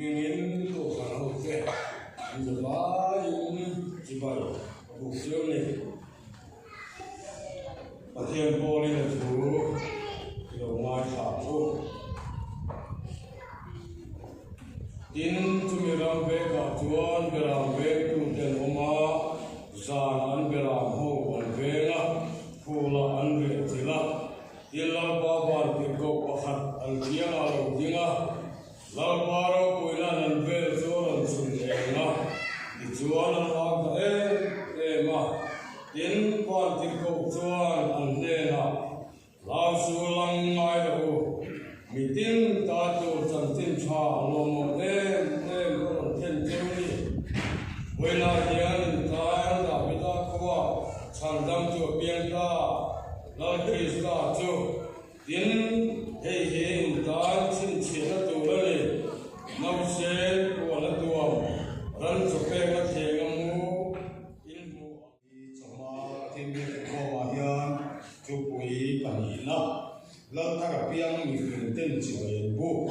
Hmingin kohhran hote an za vaiin chibai a buk chiau ni. Pathian pawlin a thu i lo ngaithla ang u. Tin, chumi ram vekah chuan beram vengtute an awm a, zan an beram ho an veng a, phulah an riah chilh a. Tin, Lalpa van tirhkoh pakhat an kiangah a lo ding a, Lalpa ropuina'n an vel chu a rawn chhun eng a, tichuan an hlau ta em em a. Tin, van tirhkoh chuan an hnenah, Hlau su lang ngai lo u, mitin ta tur chanchin tha lawmawm em em ka rawn thlen cheu ni. Vawiinah hian intan Davida khua chhandam chu a piang ta, Lal Krista chu. Tin. Lalthar apiang mifing ten chibai an buk.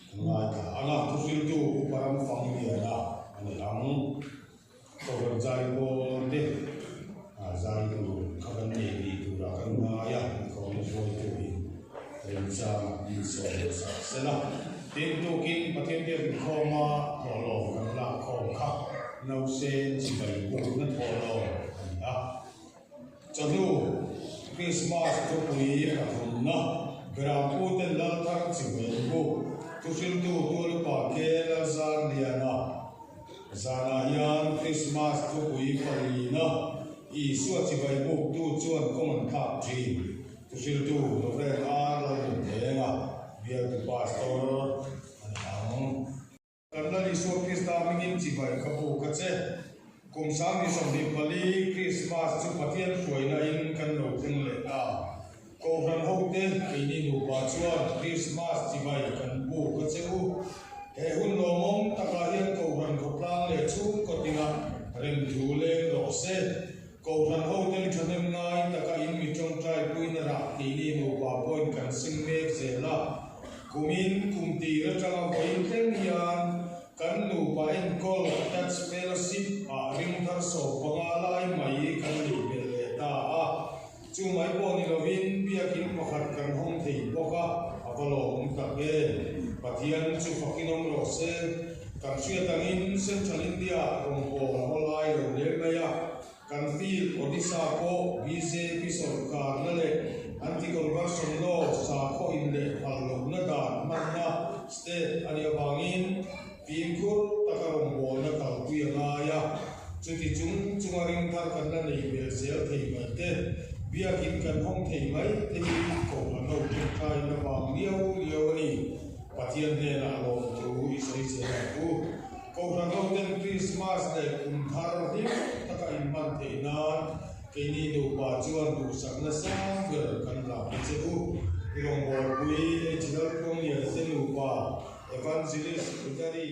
Kan ngaithla ang a, thuhriltu Upa Ramfangliana a ni ang. Kohhran zai pawl te zai tur kha kan nei tih turah kan ngai a, inkhawm hruaitu in remchangah min sawi leh sak sel a. Tin, tukin Pathian biak inkhawma thawhlawm kan lak khawm kha nause chibai bukna thawhlawm a ni a. Chawhnu Krismas thupui pathumna Berampu ten Lalthar chibai an buk. Thuhriltu Tualupa K. Lalzarliana Zanah hian Krismas thupui palina Isua chibai buktu chuan kawng an thlak thin. Thuhriltu Rev. R. Lalnunthlenga bialtu Pastor a ni ang. Kan Lal Isua Krista hmingin chibai ka buk a che. Kum 2024 Krismas chu Pathian hruaina in kan lo thleng leh ta. Kohhran hote keini nupa chuan Krismas chibai kan buk a che u. He hun lawmawm takah hian Kohhran khawtlang leh chhungkaw tina remthu leng rawh se. Kohhran hoten thahnem ngai taka in mi tawngtai puina rah keini nupa pawhin kan sing mek zel a. Kumin kum tir atanga vawiin thleng hian kan nupa enkawl Touch Fellowship ah ring thar 15 lai mai kan neih belh leh ta a. Chu mai pawh ni lovin biakin pakhat kan hawng thei bawk a, a va lawmawm tak em. Pathian chu fakin awm rawh se. Kan hriat angin Central India rawngbâwl a haw lai lo hle mai a. Kan field Odisha pawh bjp sawrkarna leh anti-conversion law sakhaw in leh phal lohna dan hmanna state a nih avangin fimkhur taka rawngbawlna kalpui a ngai a. Chuti chung chunga ring thar kan la nei vel zel thei mai te, biakin kan hawng thei mai te hi kohhran ho tawngtaina vang liau liau a ni. Pathian hnenah lawmthu i sawi zel ang u. Kohhran hoten Krismas leh kum thar hlim taka inhman theih nan keini nupa chuan duhsakna sang ber kan dah a che u. I rawngbawlpui H. Laltluangliana te nupa Evangelist Pujari.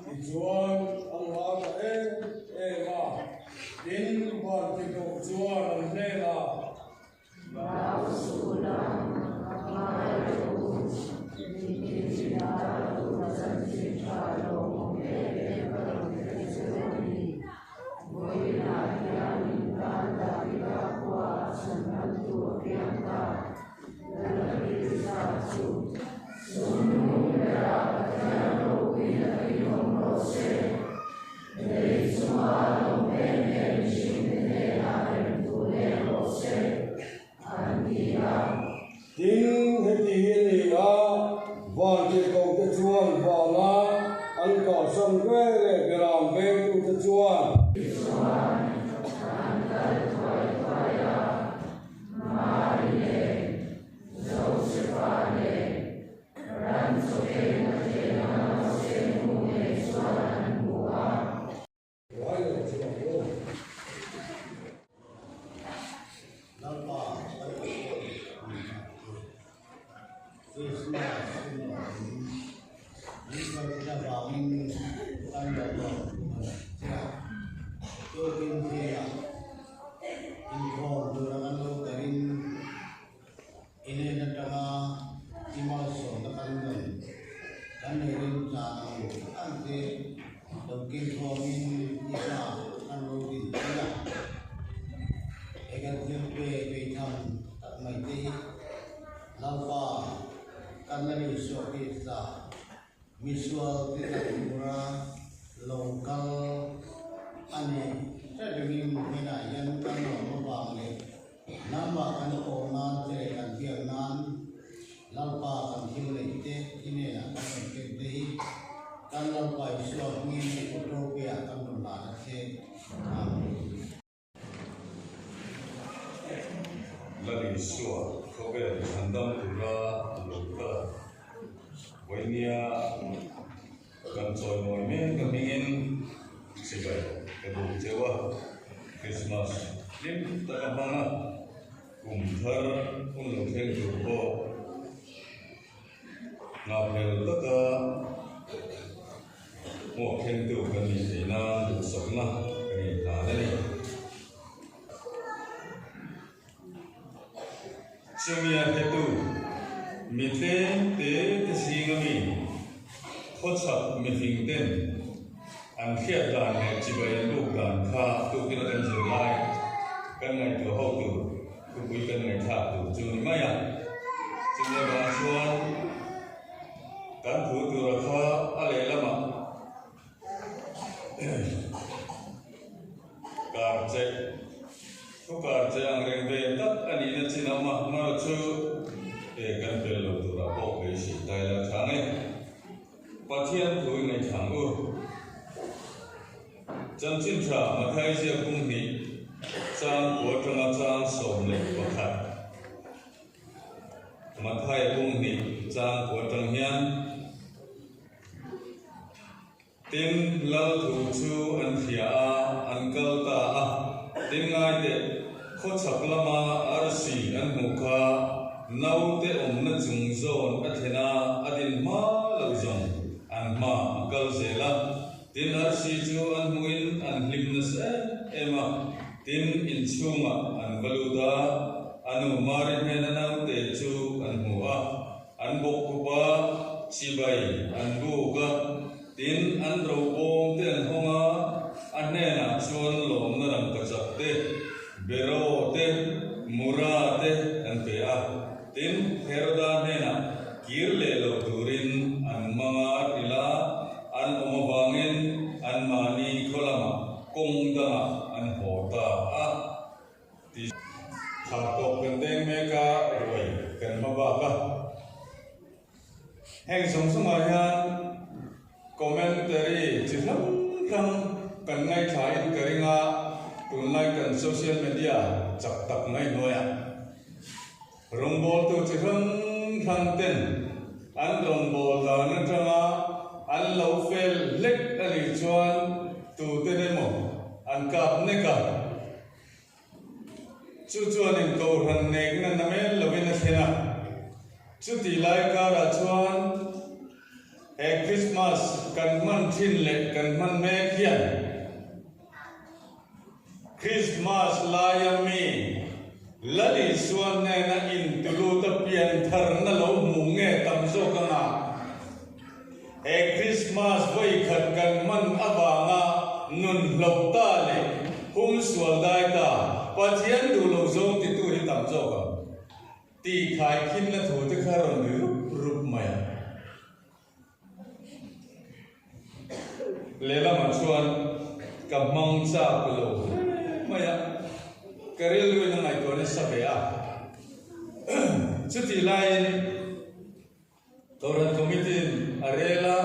Tichuan, an hlau ta em em a, tin, vantirhkoh chuan an hnenah, Hlau suh la, ngai rawh u, mitin zinah tuna chanchin tha lawmawm em em ka rawn hre chu a ni. Vawiinah hian in tan Davida khuaah chhanhmantu a piang ta, Lal Krista chu. Chungnung berah Pathian ropuina in awm rawh se. Lei chunga lawm em em mihringte hnenah remtu leng rawh se, an ti a. Tin, heti hi a ni a, vantirhkohte chuan vana an kalsan ve leh beram vengtute chuan. Tichuan, an kal thuai thuai a, Mari nen, Josefa nen, Ran chawkeina thehna nausen hmu nen chuan an hmu a. Lai lo chu ang aw. Lalpa kan Pathian min hmuh te, Krismas hun lawmin min kalpui avangin kan lo lawm a che a, tukin zingah inkhawm tura kan lo telin Inen atanga i malsawmna kan dawn kan nei rinchang ang ang te lo kilkhawmin i hma kan lo din pui a. He kan thil pe beitham tak mai te hi Lalpa kan la Isua Krista misual te tak tura lo kal a ni hre rengin hnenah hian kan lawm avang leh Nangmah kan aw nan che leh kan biak nan Lalpa kan thil neih te i hnenah kan rawn ken te hi kan Lalpa Isua hmingin i kut ropuiah kan rawn la ta che. Amen. Lal Isua khawvel chhandam tura lo kal a, vawinia Kan chawimawi mek a hmingin sipai ka buk cheu a, Krismas hlim tak a hmang a, kum thar hun lo thleng tur pawh nghahphel taka hmuak thlengtu kan nih theih nan duhsakna kan inhlan a ni. Chumi a hretu mi tlem te te zinga mi khawchhak mihring ten an hriat dan leh chibai an buk dan kha tukin kan zir lai kan ngaihtuah ho tur thupui kan ngaihthlak tur chu ni mai a. Chumi avang chuan kan thu tura kha a lehlamah Kar che, thu kar che ang reng ve tak a nihna chin awm a, hmar chu e kan fel lo turah pawh beisei tai la thang e. Pathian thu i ngaihthlang u. Chanchin tha Mathai ziak bung hnih chang kua atanga chang 11. Mathai bung hnih chang kua atang hian. Tin, lal thu chu an hria a, an kal ta a. Tin, ngaiteh, khawchhak lama arsi an hmuh kha naute awmna chung zawn a thlen a, a din hma lo zawng an hma a kal zel a. Tin, arsi chu an hmuhin an hlim nasa em em a. Tin, inchhungah an va lut a, a nu Mari hnena naute chu an hmu a. An bawkkhup a, chibai an buk a, tin an robawm te an hawng a, a hnenah chuan lawmna rangkachak te, beraw te, mura te an pe a. Tin, Heroda hnenah kir leh lo turin an mang a hrilh a, an awm avangin anmahni khaw lamah kawng dangah an haw ta a. Ti thar tawp kan deng mek a, ruai kan hma bak a. Heng zawng zawngah hian commentary chi hrang hrang kan ngaithlain ka ring a, tunlai kan social media chak tak mai hnuaiah rawngbawltu chi hrang hrang ten an rawngbâwl dan atanga an lo fel hlek a nih chuan tuten emaw an kap nek a. Chu chuan in kohhran nekna na mel lovin a thlen a. Chuti lai karah chuan He Krismas kan hman thin leh kan hman mek hian Krismas laia mi Lal Isua hnena intuluta piantharna lo hmu nge tam zawk anga he Krismas vawikhat kan hman avanga nun hloh ta leh hum sual dai ta Pathian duh lo zawng titu hi tam zawk ang. Tih khaikhinna thu te kha rawn ri rup rup mai a. Lehlamah chuan ka hmang chak lo hle mai a, ka rilruin a ngaihtuah nasa ve a. Chutih laiin Kohhran Committee-in a rel a,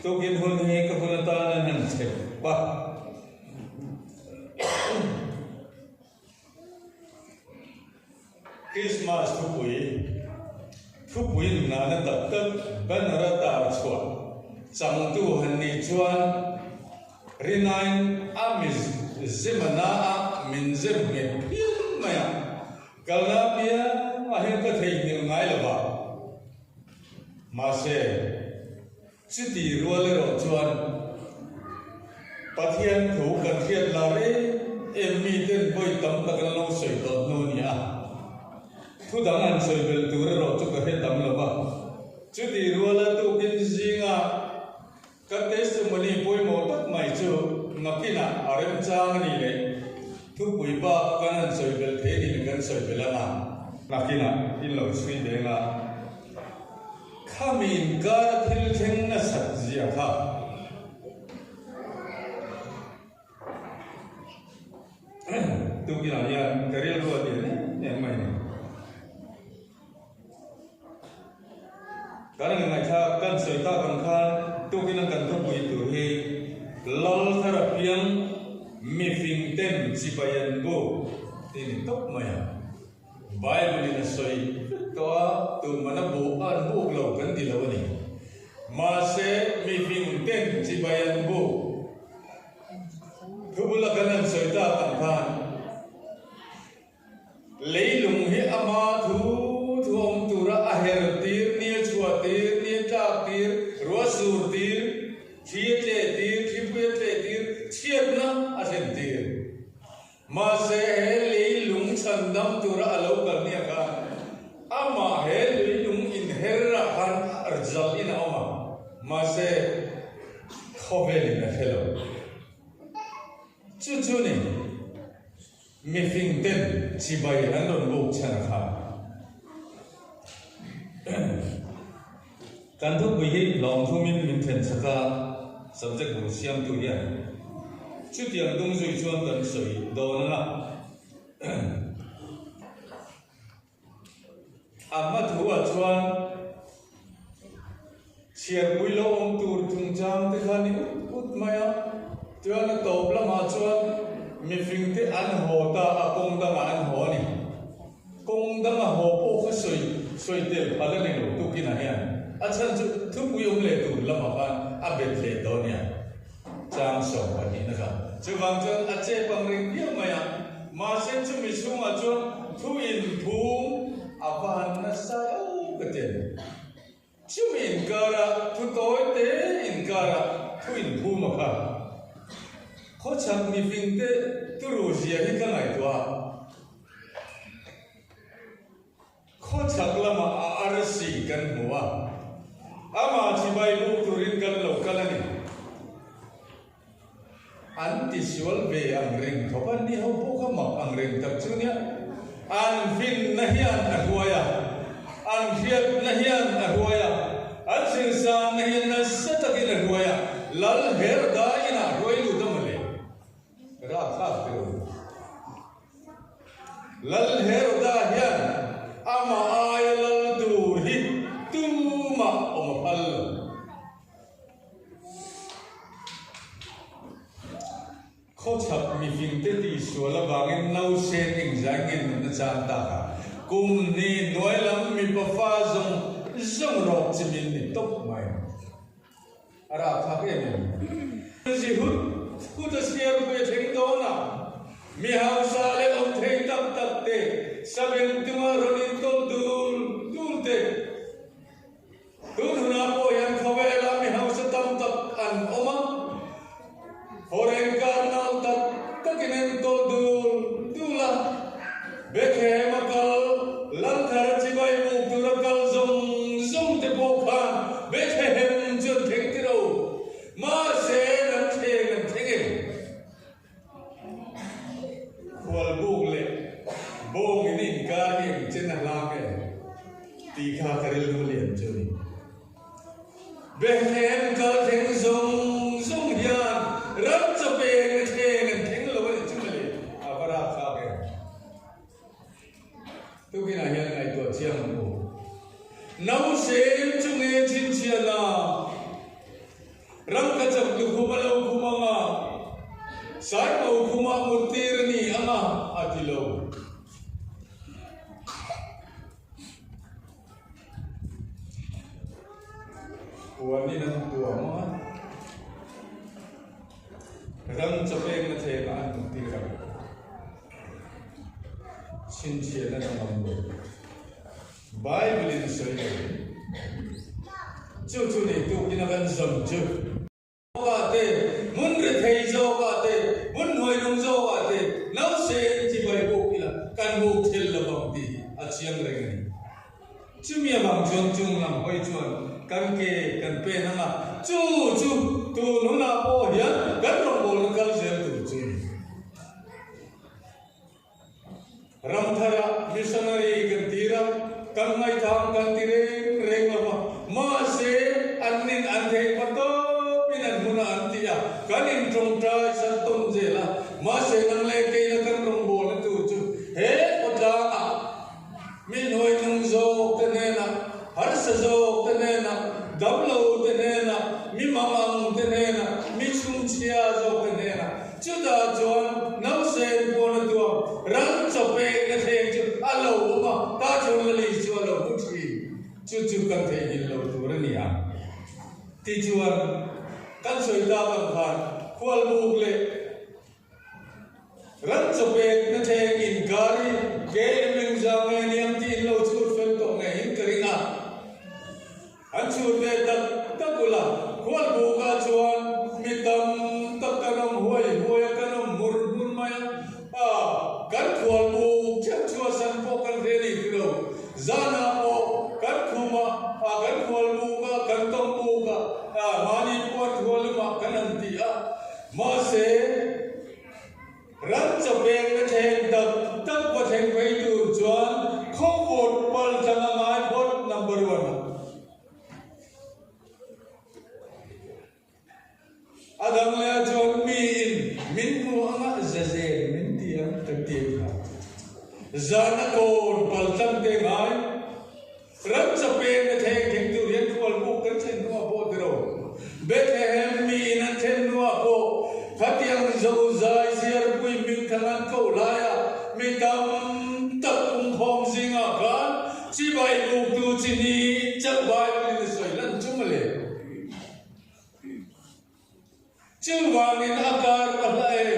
tukin hun hi ka hun atan an han chep a. Krismas thupui, thupui nunahna tak tak banner a tar chhuah changtu han nih chuan Rinain a mi zemana a min zem nghet phian mai a, kalna apiangah hian ka theihnghilh ngai lo va. Mahse. Chuti rual erawh chuan Pathian thu kan hriat la reng em miten vawi tam tak an lo sawi tawh hnu a ni a, thu dang an sawi belh tur erawh chu ka hre tam lo va. Chuti ruala tukin zinga ka testimony pawimawh tak mai chu nakinah a remchang a ni leh thupui bak kan han sawi belh thei a ni leh kan sawi belh ang a. Nakinah in lo chhui deng a. Khami inkara thil thleng nasat zia kha tukinah hian ka rilru a ti em em mai ni. Kan han ngaihthlak kan sawi tak ang khan tukina kan thupui tur hi Lal thar apiang mifing ten chibai an buk tih ni tawp mai a. Bible in a sawi vek tawh a, tuman a bu a an buk lo kan ti lo a ni. Mahse, mifing ten chibai an buk. Thu bula kan han sawi tak ang khan, leilung hi ama thu thu awm tura a her tir, ni a chhuah tir, ni a tlak tir, ruah sur tir, thli a tleh tir, thlipui a tleh tir, chhiatna a thlen tir. Mahse, he leilung chhandam tura a lo kal nia khan amah he leilung inher ah khan rzal in a awm a, mahse, khawvelin a hre lo. Chu chu ni, mifing ten chibai an rawn buk chhan a kha. Kan thupui hi lawmthumin min thlen chak a, subject bu siamtu hian chutiang dung zui chuan kan sawi dawn ang a. A hma thuah chuan chhiarpui lo awm tur chungchang te kha ni ut ut mai a, chuan a tawp lamah chuan mifingte an haw ta a, kawng dangah an haw a ni. Kawng danga haw pawh kha sawi sawi tel phal a ni lo tukinah hian a chhan chu thupui awm leh tur lamah khan a bet leh dawn nia chang 12 na kha. Chuvang chuan a chep ang reng viau mai a, mahse chumi chhungah chuan thu inphum a va han nasa eo ka ti a ni. Chumi inkara thu tawi te inkara thu inphum a kha. Khawchhak mifingte turu zia hi ka ngaihtuah a. Khawchhak lamah a arsi kan hmu a, amah chibai buk turin kan lo kal a ni. An tisual ve ang reng khawp a, ni ho pawh kha mak ang reng tak chu nia. An finna hian a hruai a, an hriatna hian a hruai a, an zirsanna hian nasa takin a hruai a, Lal Herda inah hruai lut a mawle. Rapthlak teh u. Lal Heroda hian amah aia lal tur hi tumah awm a phal lo. Khawchhak mifingte tihsual avangin nausen engzai nge nunna chang tak a, kum hnih hnuai lam mipa fa zawng zawng rawk chimin ni tawp mai. A rapthlak em em. Zi hut hut a siar pui a thleng dawn a, mi hausa leh awm thei tak tak te, sabeng tunga rawn intawlh dul dul te, tun hunah pawh hian khawvelah. Ram chaw peng na thleng an thleng lo a nih chu mawle. A va rapthlak em. Tukinah hian ngaihtuah chiang ang u. Nausem chu nge chhinchhiahna? Ram ka chak tukhum a lo khum ang a, Saipau khumah muttir a ni ang a, a ti lo. Puanin an tuam a, ram chawpengna thlengah an muttir ang. Chhinchhiahna na ngam lo. Bible in sawi lo. Chu chu nei tukin a kan zawm chu. Zawkah te, hmun rethei zawkah te, hmun hnuailung zawkah te nausen chibai buk ila kan buk thel lo vang tih hi a chiang reng a ni. Chumi avang chuan chung lam hawi chuan kan ke kan pen ang a, chu chu tun hunah pawh hian kan rawngbawlna kal zel tur chu a ni. Ramthara missionary kan tir a, kan ngaithang kan ti reng reng lo va, mahse an nin an theih hma tawpin an hmunah an ti a, kan intawngtai san tawn zel a, mahse nang leh keina kan rawngbawlna tur chu he khawtlangah mi hnuaihnung zawk te hnenah, harsa zawk te hnenah, damlo te hnenah, mi mangang te hnenah, mi chhungchhia zawk te hnenah, chutah chuan nausen pawn a tuam, ran chaw pekna thleng chu a lo awm a, ta chuan Lali chu a lo hmu thin. Chu chu kan theihnghilh lo tur a ni ang. Tichuan, kan sawi tak ang khan khualbuk leh Ram chawpek na thleng inkar hi KM engzah nge niang tiin lo chhut fel tawh ngeiin ka ring a. An chhut ve tak tak ula, khualbukah chuan mi tam tak kan awm huai huai a, kan awm hmur hmur mai a. A, kan khualbuk theuh chhuahsan pawh kan hre ni ti lo. Zanah pawh kan khuma, a, kan khualbuka, kan tawngbuka, a, mahni puan thualumah kan han ti a. Mahse, ram chawpekna thleng tak tak va thleng phei tur chuan khawvawt pal tlang a ngai phawt number one a. A dang leh ah chuan miin min hmu anga zazen min ti ang kan ti ang kha. Zana kawn pal tlang te ngai. Ram chawpekna thleng thleng tur hian khualbuk kan thlen hnuah pawh ti lo. Bethlehem miin an thlen hnuah pawh khatiang zozai ziarpui hmingthang an koh laia mi tam tak pumkhawm zingah khan chibai buktu chi ni chauh Bible in a sawi lan chu mawle. Chuvangin a kar a hla e.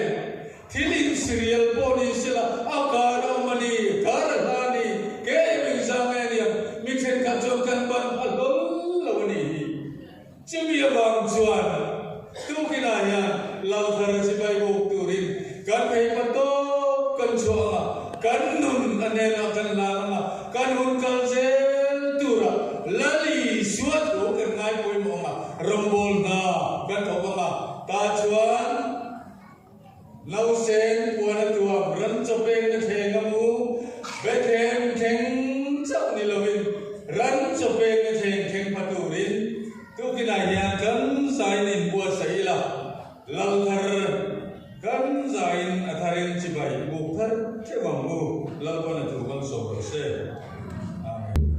Thil insirial pawh ni sela a kar a awm a ni, kar a hla a ni, ke em engzah nge aniang, mi thenkhat chuan kan ban pha hlawl lo a nih hi. Chumi avang chuan tukinah hian Lalthara chibai bawk turin kan phei pa tawp kan chhuah ang a, kan nun a hnenah kan hlan ang a, kan hun kal zel turah Lal Isua thu kan ngai pawimawh ang a, Rawngbawl hna kan thawk ang a, tah chuan nausen puan a tuam, ran chawpekna thleng a mu, Bethlehem thleng chauh ni lovin ran chawpekna thleng thleng pha turin tukinah hian kan zain inbuatsaih ila, lal thar kan zain a tharin chibai buk thar theuh ang u, Lalpan a thu kan sawm rawh se. Amen.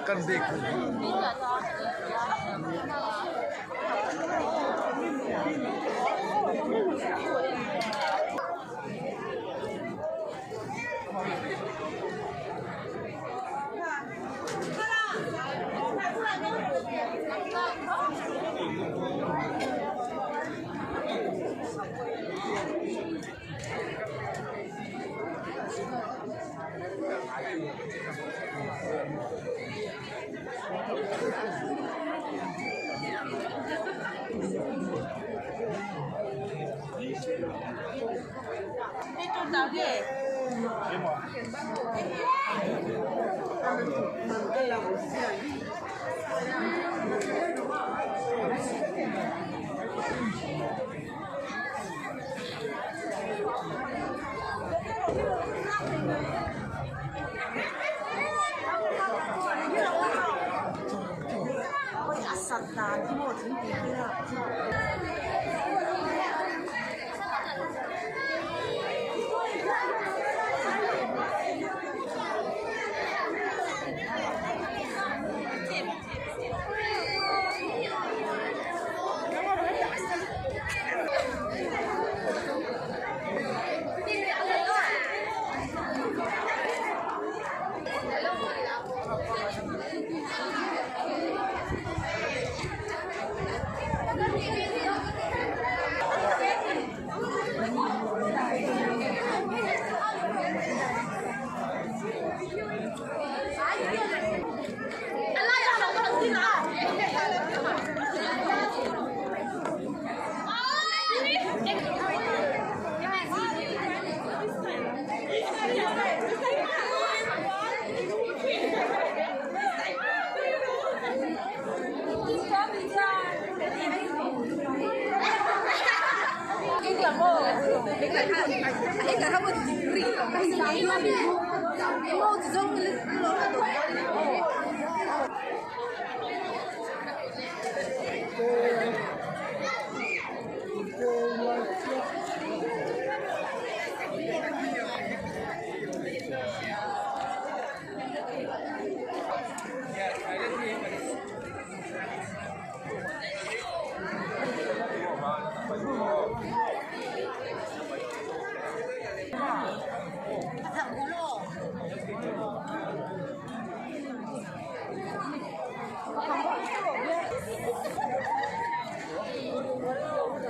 Kan bik.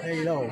Thei lo.